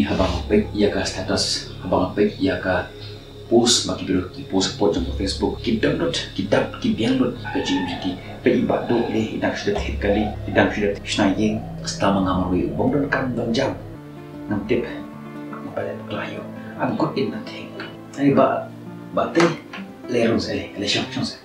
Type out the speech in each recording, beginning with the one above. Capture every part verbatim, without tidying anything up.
Haba nga peit ïa ka status, haba nga peit ïa ka post ba ki briew ki post hapoh jong ka Facebook, ki download, ki dap, ki biang lut ha ka jingim jong ki. Peit i Bah Duh lei, i dang shu dep thep kali, i dang shu dep shna ïing, sdang ma nga marwei u bym don kam don jam. Ngam tip, ngam pat leh bakla ïa u. I'm good in nothing. Ai Bah, Bah Tei, leh rung sa, leh, leh shong, shong sa.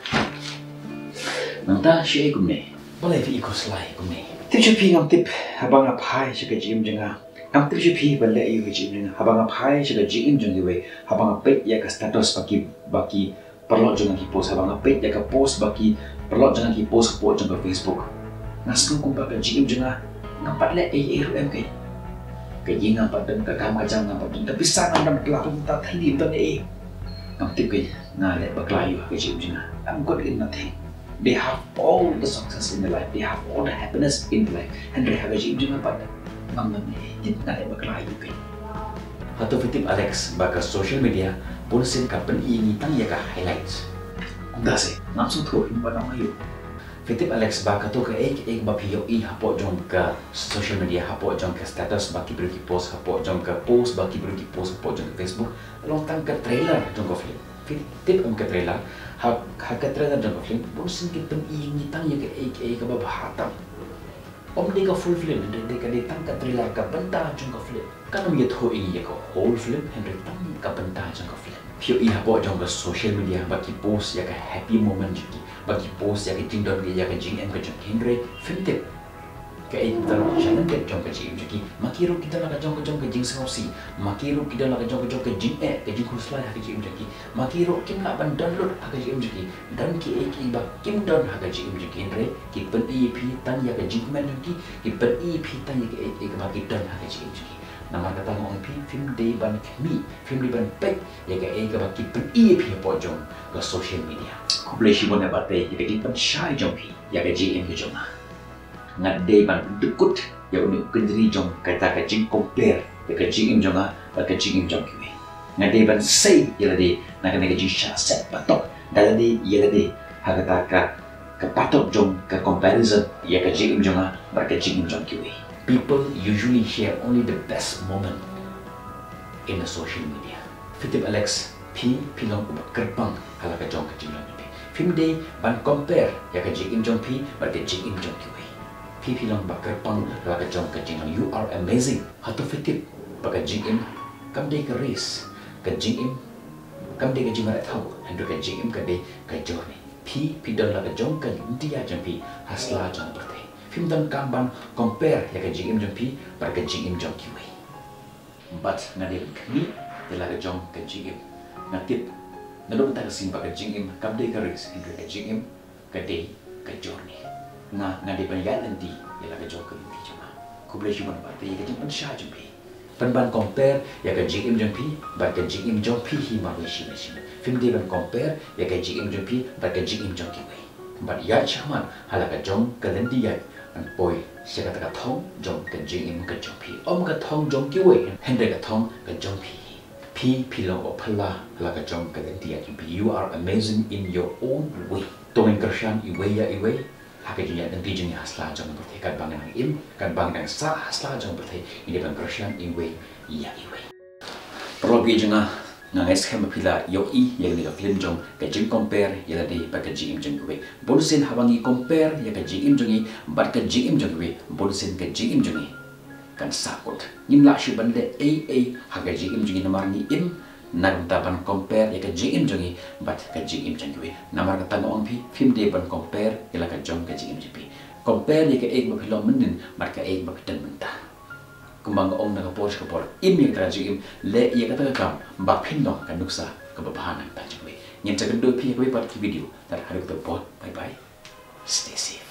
Nangta shu ïa kumne. Balei phi i khuslai kumne? Tip sha phi, ngam tip haba nga phai sha ka jingim jong nga. Ngam tip sha phi balei ïa ka jingim jong nga. Haba nga phai sha ka jingim jong kiwei, haba nga peit ïa ka status ba ki, ba ki paralok jong nga ki post, haba nga peit ïa ka post ba ki paralok jong nga ki post hapoh jong ka Facebook, nga sngew kumba ka jingim jong nga ngam pat leh ei ei ruh em kei. Ka ïing ngam pat don, ka kam ka jam ngam pat don, ka pisa ngam don, ka la kumta thali don ei. Ngam tip kei, nga leh bakla ïa ka jingim jong nga. I'm good in nothing. They have all the success in the life. They have all the happiness in the life. Hynrei ha ka jingim jong nga pat ngam don ei. Tip nga leh bakla ïa u kei. Hato phi tip Alex ba ka social media bunsien ka pyni ïa ngi tang ïa ka highlights? Kumta se, ngam sngewthuh ïa ba nang ïa u. Phi tip Alex ba kato kaei kaei ba phi ïohi hapoh jong ka social media, hapoh jong ka status ba ki briew ki post, hapoh jong ka post ba ki briew ki post hapoh jong ka Facebook, long tang ka trailer jong ka film. Phi tip em ka trailer? Ha, ha ka trailer jong ka film bunsien ki pyni ïa ngi tang ïa kaei kaei kaba bha tam. Ym dei ka full film, dei, dei ka, dei tang ka trailer, ka bynta jong ka film. Kan ym ïathuh ïa ngi ïa ka whole film, hynrei tang ka bynta jong ka film. Phi ïohi hapoh jong ka social media ba ki post ïa ka happy moment jong ki, ba ki post ïa ka jingdon, ïa ka jingem ka jong ki, hynrei phim tip kaei ka bynta jong ka jingem jong ki. Ma ki ruh ki don la ka jong ka jong ka jingsngewsih, ma ki ruh ki don la ka jong ka jong ka jingeh, ka jingkhuslai ha ka jingem jong ki. Ma ki ruh kim lah ban don lut ha ka jingim jong ki. Don kiei kiei ba kim don ha ka jingim jong ki, hynrei ki pyni ïa phi tang ïa ka jingkmen jong ki, ki pyni ïa phi tang ïa kaei kaei kaba ki don ha ka jingim jong ki. Namar kata nga ong ïa phi, phim dei ban khmih, phim dei ban peit ïa kaei kaba ki pyni ïa phi hapoh jong ka social media. Khublei shibun Bah Tei ïa ka jingpynshai jong phi ïa ka jingim ka jong nga. Nga dei ban pyndykut ïa une u kynjri jong kata ka jingcompare ïa ka jingim jong nga bad ka jingim jong kiwei. Nga dei ban sei ïa lade na kane ka jingshah set patok da lade ïa lade ha kata ka, ka patok jong ka comparison ïa ka jingim jong nga bad ka jingim jong kiwei. People usually share only the best moment in the social media. Phi tip Alex, phi, phi long uba kyrpang ha la ka jong ka jinglong jong phi. Phim dei ban compare ïa ka jingim jong phi bad ka jingim jong kiwei. Phi, phi long ba kyrpang ha la ka jong ka jinglong. You are amazing. Hato phi tip ba ka jingim kam dei ka race, ka jingim kam dei ka jingmareh thaw, hynrei ka jingim ka dei ka journey. Phi, phi don la ka jong ka lynti ïaid jong phi ha sla jong ka pyrthei. Phim donkam ban compare ïa ka jingim jong phi bad ka jingim jong kiwei. Bad nga dei ban khmih ïa la ka jong ka jingim. Nga tip naduh mynta ka sien ba ka jingim kam dei ka race, hynrei ka jingim ka dei ka journey. Nga, nga dei ban ïaid lynti ïa la ka jong ka lynti jong nga. Khublei shibun Bah Tei ïa ka jingpynshai jong phi. Pynban compare ïa ka jingim jong phi bad ka jingim jong phi hi marwei shibun shibun. Phim dei ban compare ïa ka jingim jong phi bad ka jingim jong kiwei. Bad ïaid shakhmat ha la ka jong ka lynti ïaid ban poi sha kata ka thong jong ka jingim ka jong phi, ym ka thong jong kiwei, hynrei ka thong ka jong phi. Phi, phi long uba phylla ha la ka jong ka lynti ïaid jong phi. You are amazing in your own way. To ngin kyrshan iwei ïa iwei ha ka jingïaid lynti jong ngi ha sla jong ka pyrthei. Katba ngi dang im, katba ngi dang sah ha sla jong ka pyrthei, ngin dei ban kyrshan iwei ïa iwei. Paralok jong nga, nga ngeit skhem ba phi la ïohi ïa kane ka film jong ka jingcompare ïa lade bad ka jingim jong kiwei. Bunsien haba ngi compare ïa ka jingim jong ngi bad ka jingim jong kiwei, bunsien ka jingim jong ngi kan sahkut. Ngim lah shuh ban leh ei ei ha ka jingim jong ngi namar ngi im, na ka bynta ban compare ïa ka jingim jong ngi bad ka jingim jong kiwei. Namar kata nga ong phi, phim dei ban compare ïa la ka jong ka jingim jong phi. Compare ïa kaei ba phi long mynnin bad kaei ba phi don mynta. Kumba nga ong na ka por sha ka por, im ïa kata ka jingim, leh ïa kata ka kam ba phin long ka nuksa kaba bha na ka bynta jong kiwei. Ngin sa ïakynduh ïa phi ha kawei pat ka video. Tad haduh katba, bye bye. Stay safe.